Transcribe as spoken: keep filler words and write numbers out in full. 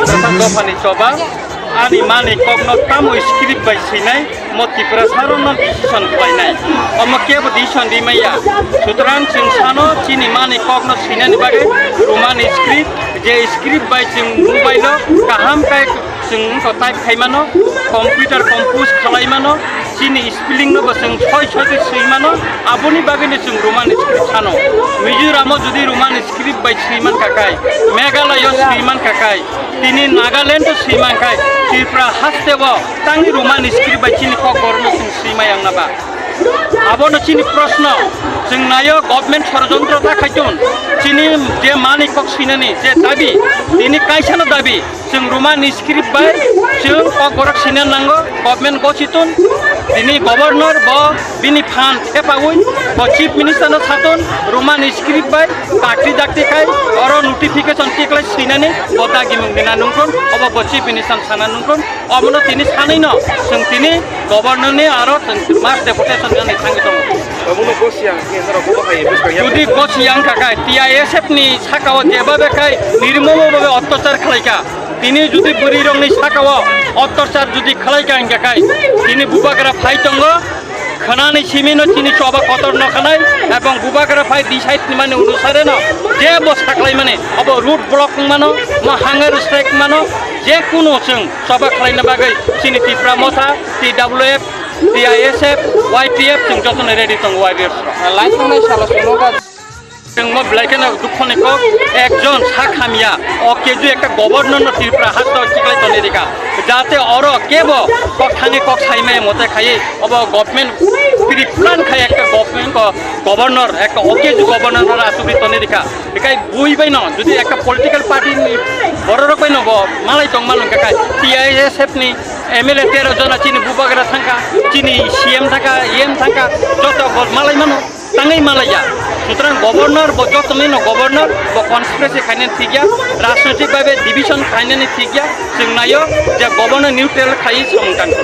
Dophani choba ani mani kokno tamo script bai swinai, mo Tiprasa rokno decision khlainai. Omo kebo decision rimaya. Sutrang chwng sano chini mani kokno swinani bagwi Roman script, je script bai chwng mobile o kaham kai chwng wngkha type khaimano, computer compose khalaimano, chini spelling no bo chwng soi soi khe swi mano, aboni bagwi no chwng Roman script sano. Mizoram o jodi Roman script bai swi man kakai, Meghalaya o swi man kakai, tini Nagaland o swi man kai, Tripura haste o tangni Roman script bai chini kokborok no chwng swi mai ang na ba. Abono chini proshno, chwng nayo government sorojontro ta khaitun, chini je mani kok swinani je dabi, tini kaisano dabi, chwng Roman script bai chwng kokborok swina nango, government gochitun, tini governor bo bini phan thepaui bo chief minister no satun Roman script bai kakti dakti khai oro notification tiklai swinani bo dagimung dina nungkon, obo bo chief minister sana nungkon. Omono tini sanwi no chwng tini governor ni aro chwng mass deputation ni thangwi tongo. Omono gosiya hwnkhe norok bo hai bwskang ya. Jodi gosiya wngkha khe T I S F ni saka o jeba bekhai nirmomo babe ottachar khlaikha. Tini jodi bwrwi rokni saka o ottachar jodi khlaikha hwnkha khe tini bubagra phai tongo. Khwnani simi no chini choba kotor no khwnai, ebong bubagra phai decide ni mani onusare no je bo saklai mani, abo road block wng mano, mo hunger strike wng mano, je kunu chwng choba khlaina bagwi chini Tipra Motha, T W F, T I S F, Y P F chwng jotono ready tongo warriors rok. Laisongnai salo sumo ka. Chwng mo belai kheno dukho ni kok, ekjon sak hamya, o keju ekta governor no Tripura hasto chiklai toni rika. Jate oro kebo kok thangwi kok saimaya mote khaiwi, obo government pre-plan khai ekta government ko governor, ekta o keju governor no asugwi toni rika. Bekai bui bai no, jodi ekta political party ni bororok bai no bo malai tong mano hwnkha khe T I S F ni M L A tero jona chini bubagra thangkha, chini C M thangkha, E M thangkha, joto bo malai mano. Tangwi malaiya. Sutrang governor bo jotono no governor bo conspiracy khainani thikya, rajnoitik bhabe division khainani thikya, chwng naio je governor neutral khai samung tangkha.